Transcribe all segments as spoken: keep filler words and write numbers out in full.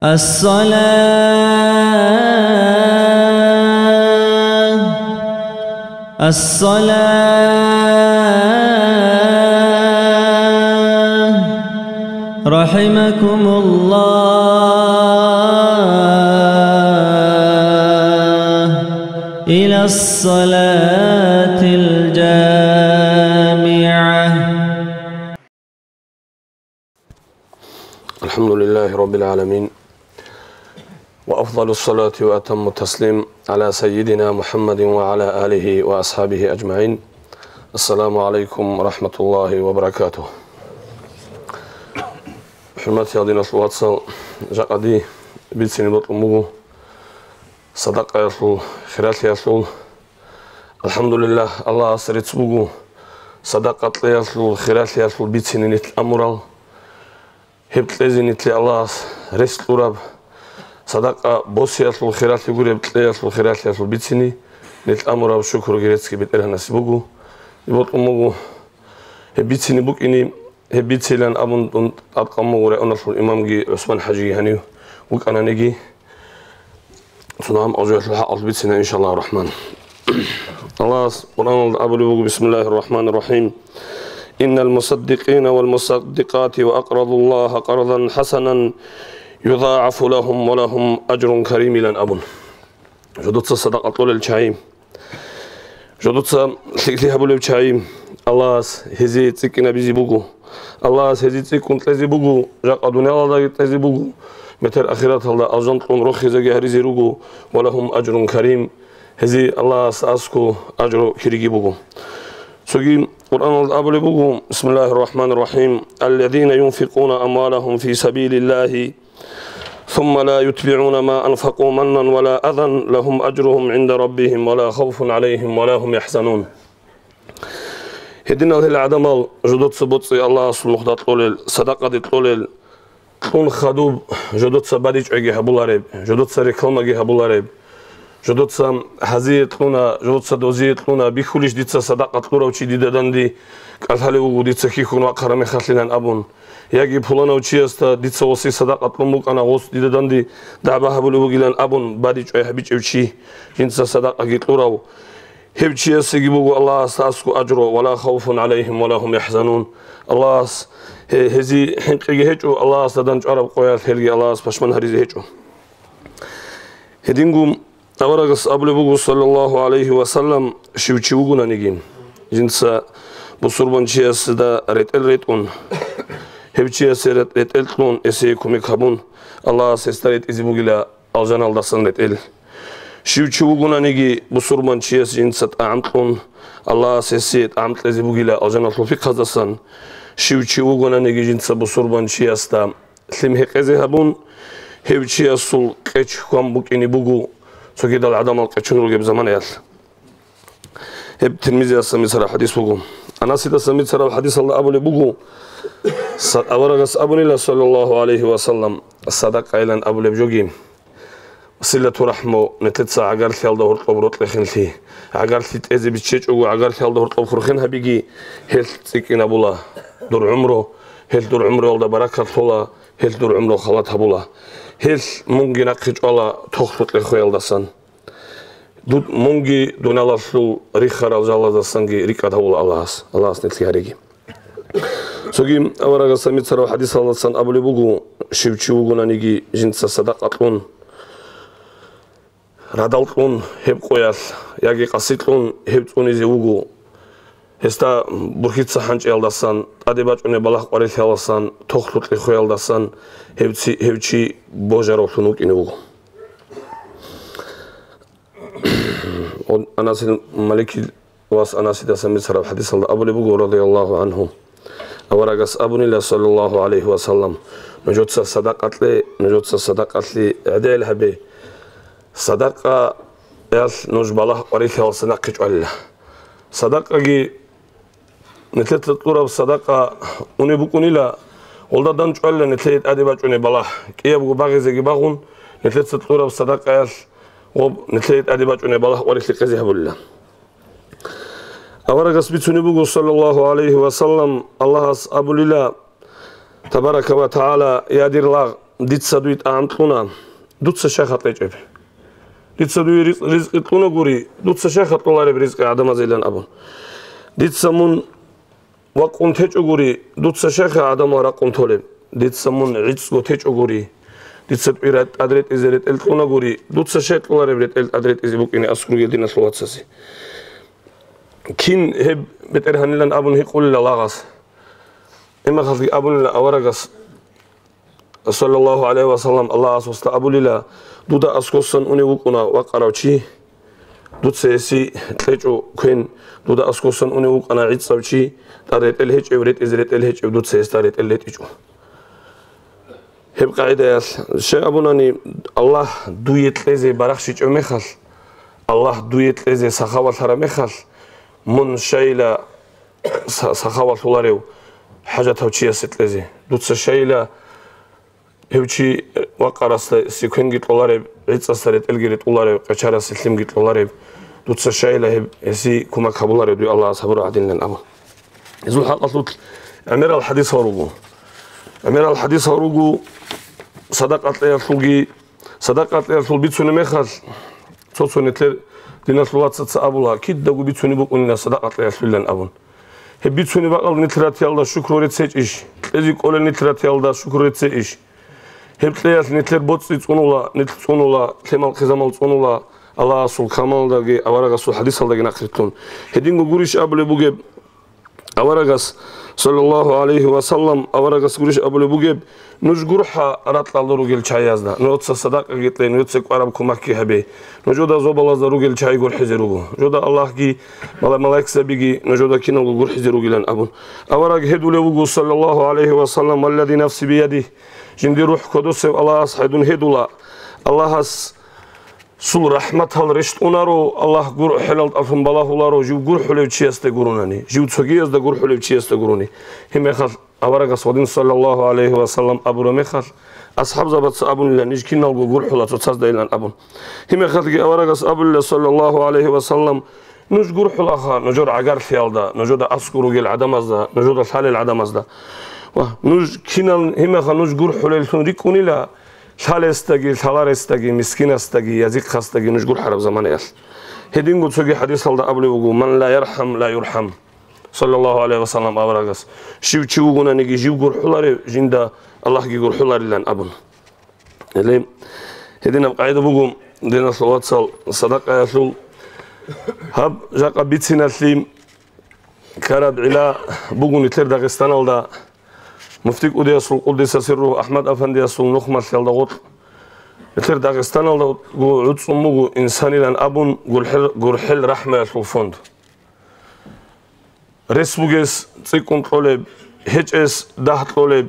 الصلاة، الصلاة، رحمكم الله، إلى الصلاة الجامعة. الحمد لله رب العالمين، وأفضل الصلاة وأتم التسليم على سيدنا محمد وعلى آله وأصحابه أجمعين. السلام عليكم ورحمة الله وبركاته. ХӀурматиял диналъул вацал, жакъа дие бицине бокьун буго садакъаялъул хиралъиялъул. АлхӀамдулиллагь, Аллагьас рецц буго садакъа кьеялъул хиралъиялъул бицине нилъ амурал. Гьеб кьезе нилъе Аллагьас рес кьураб, садакъа босиялъул хиралъи гуреб, кьеялъул хиралъиялъул бицине нилъ амураб шукруги реццги БетӀергьанасе буго. Дие бокьун буго гьеб бицине букӀине, гьеб бицейилан абун дун тӀадкъан буго районалъул имамги ГӀусман-хӀажиги гьанив вукӀананиги. Цо гьаб гьаб жоялъул хӀакъалъулъ бицина, иншаллагьу рахӀман. Аллагьас Къуръаналда абулеб буго: بسم الله الرحمن الرحيم. إن المصدقين والمصدقات وأقرضوا الله قرضا حسنا يضاعف لهم ولهم أجر كريم илан абун. Жодоца садакъа кьолел чагӀи, жодоца лъикӀлъи гьабулев чагӀи, Аллагьас гьезие цӀикӀкӀинабизе буго. Аллагьас гьезие цӀикӀкӀун кьезе буго, жакъа дуниялалдаги кьезе буго, метер ахираталда алжан кьун рохизеги гьаризе руго, ва лахум ажрун карим, гьезие Аллагьас аскӀоб ажру кириги буго. Цоги Къуръаналда абулеб буго: بسم الله الرحمن الرحيم. الذين ينفقون أموالهم في سبيل الله ثم لا يتبعون ما أنفقوا منا ولا أذى لهم أجرهم عند ربهم ولا خوف عليهم ولا هم يحزنون. Гьединал гьел гӀадамал жодоца боцӀи Аллагьасул нухда кьолел, садакъаде кьолел, кьун хадуб жодоца бадичӀвайги гьабулареб, жодоца рекламаги гьабулареб, жодоца гьазие кьуна, жодоца дозие кьуна, бихьулищ дица садакъа кьурав чи дида данде кӀалъалев вуго дица хьихьун вахъараб мехалъилан абун, яги пуланав чиясда дица гъосие садакъа кьун букӀана, гъос дида данде дагӀба гьабулев вугилан абун бадичӀвай гьабичӀев чи, жинца садакъаги кьурав, гьев чиясеги буго Аллагьасда аскӀоб ажру, ва ла хавфун гӀалайгьим ва ла гьум яхӀзанун. Аллагьас гье-, гьезие хӀинкъиги гьечӀо, Аллагьасда дандчӀвараб къоялъ гьелги Аллагьас пашман гьаризе гьечӀо. Гьединго аварагас абулеб буго, саллаллагьу гӀалайгьи ва саллам, щив чи вугонаниги, жинца бусурбанчиясда ретӀел ретӀун, гьев чиясе рет-, ретӀел кьун, гьесие кумек гьабун, Аллагьас гьесда ретӀизе бугила алжаналдасан ретӀел. Щив чи вугонаниги бусурбанчияс жинца тӀагӀам кьун, Аллагьас гьесие тӀагӀам кьезе бугила алжаналъул пихъаздасан. Щив чи вугонаниги жинца бусурбанчиясда лъим гьекъезе гьабун, гьев чиясул къеч хьван букӀине буго цогидал гӀадамал къечун ругеб заманаялъ. Гьеб Тирмизиясда бицараб хӀадис буго. Анасидаса бицараб хӀадисалда абулеб буго, са-, аварагас абунила, саллаллагьу гӀалайгьи ва саллам, садакъайилан абулеб жоги, силату рахӀму, нилъеца гӀагарлъиялда гьоркьоб рокьихъинлъи, гӀагарлъи тӀезе биччачӀого гӀагарлъиялда гьоркьоб хурхен гьабиги, гьелъ цӀикӀкӀинабула дур гӀумру, гьелъ дур гӀумруялда баракат лъола, гьелъ дур гӀумру халат гьабула. Гьелъ мунги нахъе чӀвала тохлъукье хвеялдасан. Ду-, мунги дуниялалъул рихарал жалаздасанги рикӀкӀад гьавула Аллагьас, Аллагьас нилъги гьареги. Цоги аварагасда бицараб хӀадисалдасан абулеб буго, щив чи вугонаниги жинца садакъа кьун, радал кьун гьеб къоялъ, яги къаси кьун гьеб цӀунизе вуго. Гьесда бурхьица хӀанчӀиялдасан, тӀаде бачӀунеб балагь-къварилъиялдасан, тохлъукье хвеялдасан гьев ци-, гьев чи божаравлъун вукӀине вуго. Анасил Маликил вас Анасидасан бицараб хӀадисалда абулеб буго, радияллагьу гӀангьу, аварагас абунила, саллаллагьу гӀалайгьи ва саллам, нужеца садакъа кье, нужеца садакъалъе гӀедегӀел гьабе. Садакъаялъ нуж балагь-къварилъиялдаса нахъе чӀвалила. Садакъаги, нилъеца кьураб садакъа унеб букӀунила, гъолда дандчӀвалила нилъее тӀаде бачӀунеб балагь. КӀиябго багъизеги багъун, нилъеца кьураб садакъаялъ гъоб нилъее тӀаде бачӀунеб балагь-къварилъи къезе гьабулила. Аварагас бицунеб буго, саллаллагьу гӀалайгьи ва саллам, Аллагьас абулила, табарака ва тагӀала: «Я дир лагъ, дица дуе тӀагӀам кьуна, дуца щайха кьечӀеб? Дица дуе ризкъ-, ризкъи кьуна гури, дуца щайха кьолареб ризкъи гӀадамазейилан абун. Дица мун вакъун течӀо гури, дуца щайха гӀадамал ракъун толеб? Дица мун гӀицӀго течӀо гури, дица дуе тӀад ретӀизе ретӀел кьуна гури, дуца щай кьолареб ретӀел тӀад ретӀизе букӀине аскӀор ругел диналъул вацасе? Кин гьеб бетӀергьанилан абун гьикъулила лагъас. Имахалъги абунила аварагас, саллаллагьу гӀалайгьи ва саллам, Аллагьас гьесда абулила: «Дуда аскосан унев вукӀуна вакъарав чи, дуца гьесие кьечӀо квен, дуда аскосан унев вукӀана гӀицӀав чи, тӀад ретӀел гьечӀев, ретӀизе ретӀел гьечӀев, дуца гьесда ретӀел ретӀичӀо». Гьеб къагӀидаялъ щай абунани, Аллагь дуе кьезе барахщичӀев мехалъ, Аллагь дуе кьезе сахавалъараб мехалъ, мун щайила са-, сахавалъуларев хӀажатав чиясе кьезе. Дуца щайила гьев чи вакъарасда секвенги кьолареб, гӀицӀасда ретӀелги ретӀулареб, къечарасе лъимги кьолареб, дуца щайила гьеб, гьесие кумек гьабуларев дуе Аллагьас гьабураб гӀадинилан абун. Гьезул хӀакъалъулъ гӀемерал хӀадисал руго. ГӀемерал хӀадисал руго садакъа кьеялъулги, садакъа кьеялъул бицунеб мехалъ, цо-цо нилъер диналъул вацаца абула, кидаго бицунеб букӀунила садакъа кьеялъулилан абун. Гьеб бицунеб бакӀалда нилъ ратиялда шукру реццечӀищ? Кьезе кӀолел нилъ ратиялда шукру реццеищ? Гьеб кьеялъ нилъер боцӀи цӀунула, нилъ цӀунула, лъимал-хъизамал цӀунула, Аллагьасул каламалдаги аварагасул хӀадисалдаги нахърилълъун. Гьединго гурищ абулеб бугеб аварагас, саллаллагьу гӀалайгьи ва саллам, аварагас гурищ абулеб бугеб: «Нуж гурхӀа ракьалда ругел чагӀазда, нужеца садакъаги кье, нужеца кӀвараб кумекги гьабе, нужеда зобалазда ругел чагӀи гурхӀизе руго, нужеда Аллагьги мала-, малаикзабиги нужеда киналго гурхӀизе ругилан», — абун. Авараг гьедулев вуго, саллаллагьу гӀалайгьи ва саллам: «Валлади нафси биядигь, жиндир рухӀ кодосев Аллагьас хӀедун гьедула, Аллагьас сул рахӀматал рещтӀунаро, Аллагь гурхӀелалдалъун балагьуларо жив гурхӀулев чиясда гурунани, жив цогиязда гурхӀулев чиясда гурони». Гьеб мехалъ аварагас гьадин, саллаллагьу гӀалайгьи ва саллам, абураб мехалъ, асхӀабзабаца абунила: «Ниж киналго гурхӀула цоцаздайилан», — абун. Гьеб мехалъги аварагас абулила, саллаллагьу гӀалайгьи ва саллам: «Нуж гурхӀулаха нужер гӀагарлъиялда, нужеда аскӀор ругел гӀадамазда, нужеда лъалел гӀадамазда. Ва нуж кинал гьеб мехалъ нуж гурхӀулеллъун рикӀкӀунила, лъалесдаги, лъаларесдаги, мискинасдаги, язихъасдаги нуж гурхӀараб заманаялъ». Гьединго цоги хӀадисалда абулеб буго: «Ман ла ярхӀам, ла юрхӀам», саллаллагьу гӀалайгьи ва саллам аварагас: «Щив чи вугонаниги жив гурхӀуларев, жинда Аллагьги гурхӀуларилан», — абун. Гьеле, гьединаб къагӀида буго, диналъул вацал, садакъаялъул. Гьаб жакъа бициналъе ккараб гӀилла буго нилъер Дагъистаналда муфти кӀудиясул, къуддиса сирругьу, АхӀмад афандиясул нухмалъиялда гъоркь. Нилъер Дагъистаналда гу-, гӀуцӀун буго инсанилан абун гурхӀел, гурхӀел рахӀмаялъул фонд. Рес бугес цӀикӀкӀун кьолеб, гьечӀес дагь кьолеб,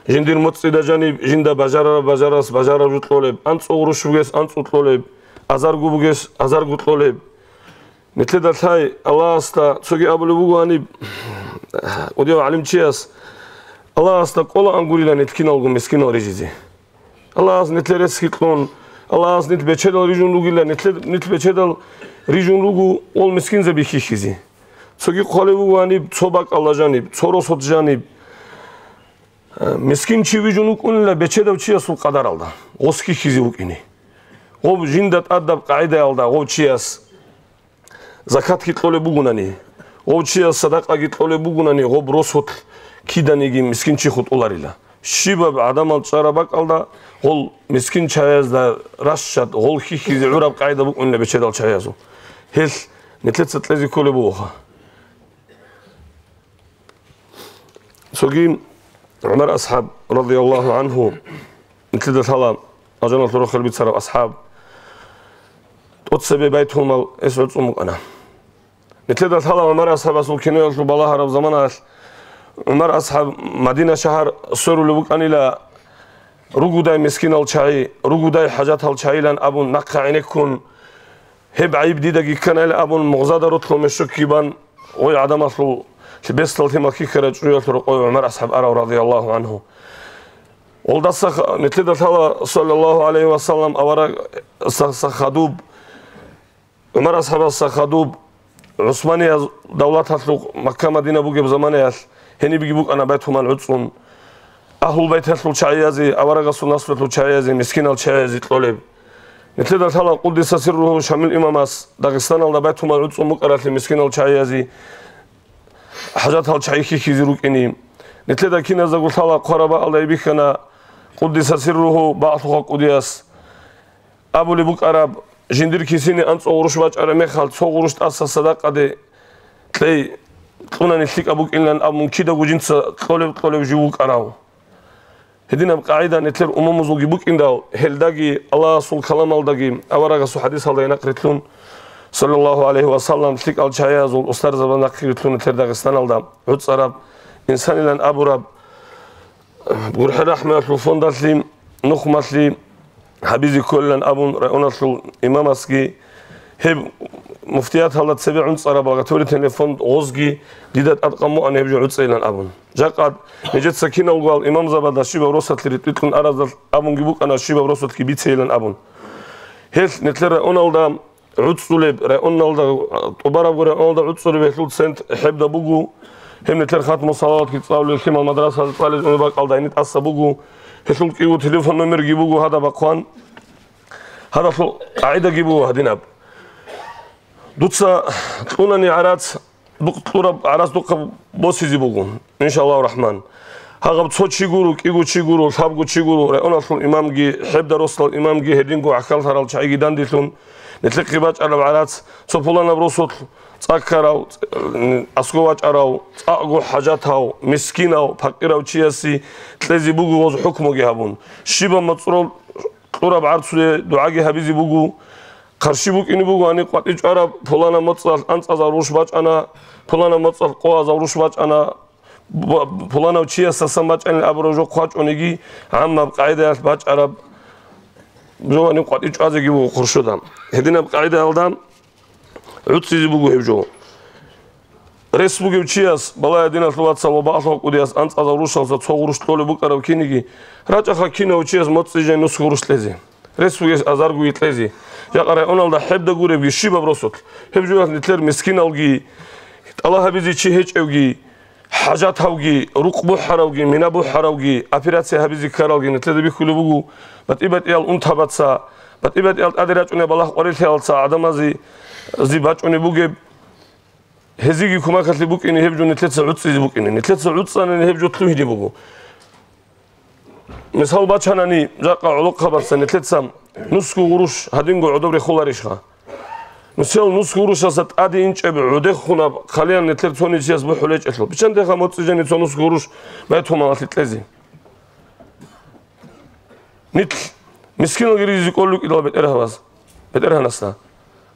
жиндир моцӀида жаниб жинда бажарараб бажарас бажараб жо кьолеб, анцӀго гъурущ бугес анцӀго кьолеб, азарго бугес азарго кьолеб. Нилъеда лъай, Аллагьасда цоги абулеб буго гьаниб кӀудияв гӀалимчияс: «Аллагьасда кӀолаан гурила нилъ киналго мискинал рижизе. Аллагьас нилъер ресги кьун, Аллагьас нилъ бечедал рижун ругила, нилъер, нилъ бечедал рижун руго ол мискинзаби хьихьизе». Цоги хъвалеб буго гьаниб цо бакӀалда жаниб, цо росулъ жаниб. Э, мискин чи вижун вукӀунила бечедав чиясул къадаралда, гъос хьихьизе вукӀине. Гъов жинда тӀадаб къагӀидаялда гъов чияс закатги кьолеб бугунани, гъов чияс садакъаги кьолеб бугунани, гъоб росулъ киданиги мискин чи хутӀуларила. Щибаб гӀадамал чӀараб бакӀалда гъол мискин чагӀазда ращад гъол хьихьизе гӀураб къагӀида букӀунила бечедал чагӀазул. Гьелъ нилъеца кьезе кколеб бугоха. Цоги ГӀумар асхӀаб, радияллагьу гӀанху, нилъеда лъала, алжаналъул рохел бицарав асхӀаб, тӀоцебе байтулмал эс гӀуцӀун букӀана. Нилъеда лъала ГӀумар асхӀабасул киноялъул балагьараб заманаялъ ГӀумар асхӀаб Мадина шагьар сверулев вукӀанила, ругодай мискинал чагӀи, ругодай хӀажатал чагӀилан абун нахъа гӀенеккун, гьеб гӀайиб дидаги кканайилан абун, мугъзада ротлъул мешокги бан, гъой гӀадамалъул бесдал лъимал хьихьарай чӀужуялъул рокъове ГӀумар асхӀаб арав, радияллагьу гӀанху. Гъолдаса х-, нилъеда лъала, саллаллагьу гӀалайгьи ва саллам, аварагасда хадуб, ГӀумар асхӀабасда хадуб, ГӀусмания давлаталъухъ Макка-Мадина бугеб заманаялъ гьенибги букӀана байтулмал гӀуцӀун. Агьлул байталъул чагӀиязе, аварагасул наслуялъул чагӀиязе, мискинал чагӀиязе кьолеб. Нилъеда лъала къуддиса сирругьу Шамил имамас Дагъистаналда байтумал гӀуцӀун букӀаралъе мискинал чагӀиязе, хӀажатал чагӀи хьихьизе рукӀине. Нилъеда киназдаго лъала хъвараб бакӀалда бихьана къуддиса сирругьу Багьлъухъа кӀудияс. Абулеб букӀараб, жиндир кисине анцӀго гъурущ бачӀараб мехалъ цо гъурущ тӀаса садакъаде кьей, кьунани лъикӀаб букӀинилан абун кидаго жинца кьолеб-кьолеб жив вукӀарав. Гьединаб къагӀида нилъер умумузулги букӀиндал, гьелдаги, Аллагьасул каламалдаги, аварагасул хӀадисалда гьенахъ рилълъун, саллаллагьу гӀалайгьи ва саллам, лъикӀал чагӀиязул устарзабаз нахъе рилълъун нилъер Дагъистаналда гӀуцӀараб, инсанилан абураб, ГурхӀел рахӀмаялъул фондалъе, нухмалъе гьабизе кколилан абун, районалъул имамасги, гьеб муфтияталда цебе гӀуцӀараб благотворительный фонд гъозги дида тӀадкъан муъана гьеб жо гӀуцӀейилан абун. Жакъа нижеца киналго имамзабазда щибаб росулъе ритӀухълъун аразда абунги букӀана щибаб росулъги бицейилан абун. Гьелъ нилъер районалда гӀуцӀулеб районалда, тӀубарабго районалда гӀуцӀулеб гьелъул центр ХӀебда буго. Гьеб нилъер хатму салаватги цӀалулел лъимал мадрасалда цӀализе унеб бакӀалда гьениб тӀаса буго. Гьелъул кӀиго телефон номерги буго гьада бахъван. Гьадалъул къагӀидаги буго гьадинаб. Дуца кьунани гӀарац, дукъ кьураб гӀарац духъа босизе буго, иншаллагьу рахӀман. Гьагъаб цо чи гуро, кӀиго чи гуро, лъабго чи гуро, районалъул имамги, ХӀебда росдал имамги, гьединго гӀахьаллъарал чагӀиги данделъун, нилъехъе бачӀараб гӀарац, цо пуланаб росулъ цӀа ккарав, аскӀов вачӀарав, цӀакъго хӀажатав, мискинав, пакъирав чиясе кьезе буго гъоз хӀукмуги гьабун. Щибаб моцӀрол кьураб гӀарцуе дугӀаги гьабизе буго. Хъарщи букӀине буго гьаниб къватӀи чӀвараб, пуланаб моцӀалъ анцӀазал рурщ бачӀана, пуланаб моцӀалъ къоязал рурщ бачӀана, б-, пуланав чиясасан бачӀанил абураб жо хъвачӀониги, гӀаммаб къагӀидаялъ бачӀараб жо гьаниб къватӀи чӀвазеги буго хъуршуда. Гьединаб къагӀидаялда гӀуцӀизе буго гьеб жо. Рес бугев чияс, балагье, диналъул вацал, ва Багьлъухъа кӀудияс анцӀазал рурщалъа цо гъурущ кьолеб букӀараб киниги, рачӀаха кинав чияс моцӀи жай нусго гъурущ кьезе. Рес бугес азаргоги кьезе. Жакъа районалда ХӀебда гуребги щибаб росулъ, гьеб жоялъ нилъер мискиналги, тӀалаб гьабизе чи гьечӀевги, хӀажатавги, рукъ бухӀаравги, мина бухӀаравги, операция гьабизе ккаралги нилъеда бихьулеб буго, батӀи-батӀиял унтабаца, батӀи-батӀиял тӀаде рачӀунеб балагь-къварилъиялца гӀадамазе зи бачӀунеб бугеб. Гьезиги кумакалъе букӀине гьеб жо нилъеца гӀуцӀизе букӀине. Нилъеца гӀуцӀанани гьеб жо лъугьине буго. Мисал бачанани, жакъа гӀолохъабаца нилъеца нусго гъурущ гьадинго гӀодоб рехуларищха? Нусел нусго гъурущаса тӀаде инчӀеб гӀодехунаб хъалиян нилъер цоничияс бухӀулечӀелъул. Биччантеха моцӀи жани цо нусго гъурущ байтулмалалъе кьезе. Нилъ мискиналги ризкъи кӀолел рукӀидал бетӀергьабаз, бетӀергьанасда.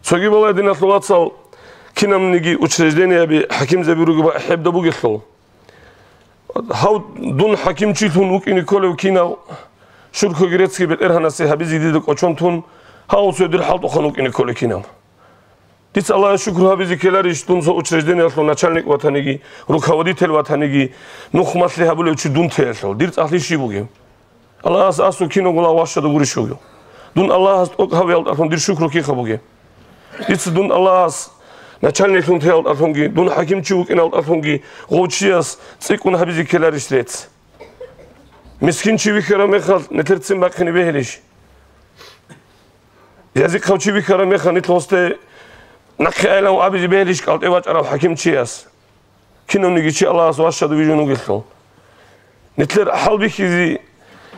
Цоги балагье, диналъул вацал, кинабниги учреждениеби, хӀакимзаби ругеб ХӀебда бугелъул. Гьав дун хӀакимчилъун вукӀине кколев кинав, шуркоги реццги бетӀергьанасе гьабизе дида кӀочон тун, гьав цо дир хӀалтӀухъан вукӀине кколев кинав. Дица Аллагьас шукру гьабизе ккеларищ, дун цо учреждениялъул начальник ватаниги, руководитель ватаниги, нухмалъи гьабулев чи дун теялъул? Дир цӀалъи щиб бугеб? Аллагьас асул кинаб гула ващада гурищ вугев? Дун Аллагьас тӀокӀ гьавиялдалъун дир шукру киха бугеб? Дица дун Аллагьас начальниклъун теялдалъунги, дун хӀакимчи вукӀиналдалъунги гъов чияс цӀикӀкӀун гьабизе ккеларищ рецц? Мискин чи вихьараб мехалъ, нилъер ццин бахъине бегьилищ? Язихъав чи вихьараб мехалъ, нилъ гъосде нахъе айилан абизе бегьилищ кӀалтӀе вачӀарав хӀакимчияс? Кинавниги чи Аллагьас ващадав вижун вугелъул. Нилъер хӀалбихьизе,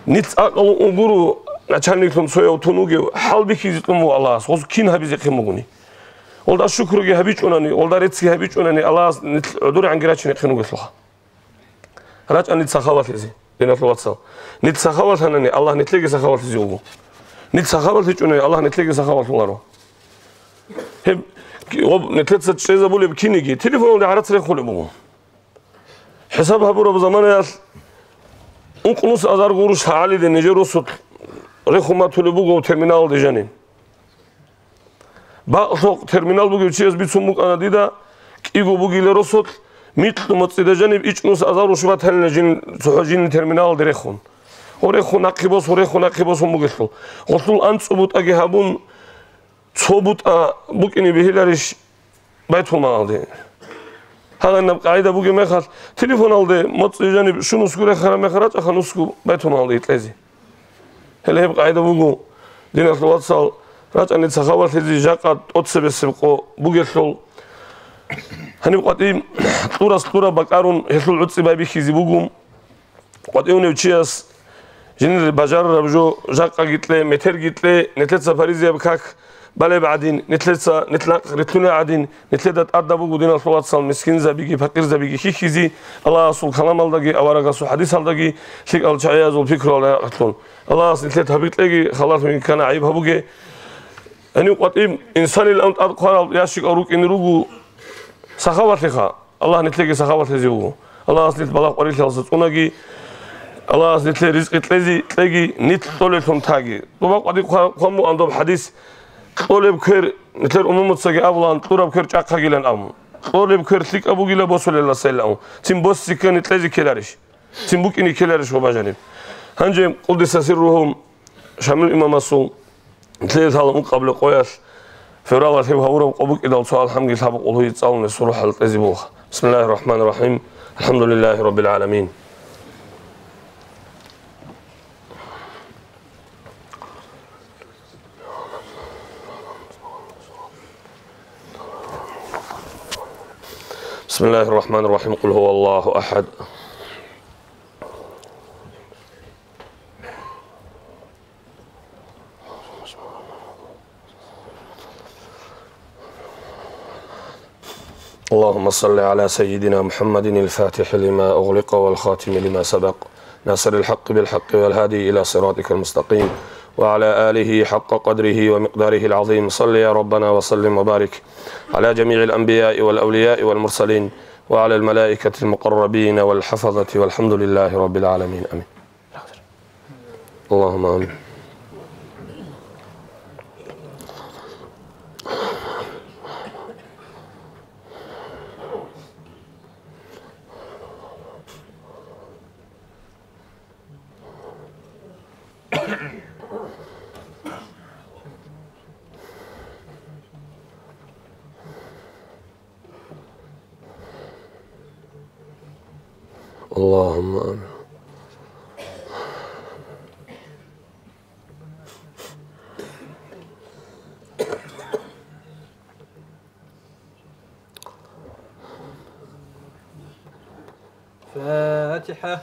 нилъ цӀакъалун угуру начальниклъун цояв тун вугев, хӀалбихьизе кьун вуго Аллагьас, гъоз кин гьабизехъин бугони. Гъолда шукруги гьабичӀунани, гъолда реццги гьабичӀунани, Аллагьас нилъ гӀодорегӀанги рачинехъин вугелъулха. РачӀа нилъ сахавалъизе, диналъул вацал. Нилъ сахавалъанани, Аллагь нилъеги сахавалъизе вуго. Нилъ сахавалъичӀунани, Аллагь нилъеги сахавалъуларо. Гьеб, гъоб, нилъеца чӀезабулеб киниги телефоналде гӀарац рехулеб буго. ХӀисаб гьабураб заманаялъ ункънус азар гъурущ гьагӀалиде нижер росулъ рехун батулеб буго терминалалде жаниб. Бакълъухъ терминал бугев чияс бицун букӀана дида, кӀиго бугила росулъ, микьу моцӀида жаниб ичӀнус азар гъурущ батанила жин, цохӀо жинин терминалалде рехун. Гъорехун нахъе бос, гъорехун нахъе босун бугелъул. Гъолъул анцӀу бутӀаги гьабун, цо бутӀа букӀине бегьиларищ байтулмалалде? Гьагъинаб къагӀида бугеб мехалъ, телефоналде моцӀи жаниб щун усгу рехараб мехалъ рачӀаха нусгу байтуналде кьезе. Гьеле гьеб къагӀида буго, диналъул вацал, рачӀани сахавалъизе жакъа тӀоцебесеб къо бугелъул. Гьаниб къватӀи кьурас кьураб бакӀарун гьелъул гӀуцӀи байбихьизе буго. КъватӀивнев чияс жинир бажарараб жо жакъаги кье, метерги кье, нилъеца паризаяб как балеб гӀадин, нилъеца нилъ рилълъунеб гӀадин, нилъеда тӀадаб буго, диналъул вацал, мискинзабиги пакъирзабиги хьихьизе, Аллагьасул каламалдаги аварагасул хӀадисалдаги лъикӀал чагӀиязул пикруялда рахъалъун. Аллагьас нилъеда гьабикьеги, халалъун ккана гӀайиб гьабуге. Гьанив къватӀиб инсанилан тӀад хъварал ящикал рукӀине руго сахавалъиха. Аллагь нилъеги сахавалъизе вуго. Аллагьас нилъ балагь къварилъиялдаса цӀунаги, Аллагьас нилъее ризкъи кьезе, кьеги, нилъ кьолелъун таги. Доба къватӀи хъва-, хъван бугӀан доб хӀадис: кьолеб квер, нилъер умумуцаги абулаан, кьураб квер чӀахъагилан абун. Кьолеб квер лъикӀаб бугила босулелдасайилан абун. Цин боссиккани кьезе ккеларищ? Цин букӀине ккеларищ, ва бажариб? Гьанже къуддиса сирругьу Шамил имамасул лъезе лъала ункъабилеб къоялъ февралалъ гьев гьавураб къо букӀидал цо алхӀамги лъабакъулгьуй цӀалунес рухӀал кьезе буго. بسم الله الرحمن الرحيم. الحمد لله رب العالمين. بسم الله الرحمن الرحيم. قل هو الله أحد. اللهم صل على سيدنا محمد الفاتح لما أغلق والخاتم لما سبق، ناصر الحق بالحق والهادي إلى صراطك المستقيم، وعلى آله حق قدره ومقداره العظيم. صل يا ربنا وسلم وبارك على جميع الأنبياء والأولياء والمرسلين وعلى الملائكة المقربين والحفظة والحمد لله رب العالمين. آمين. اللهم آمين. اللهم آمين. الفاتحة.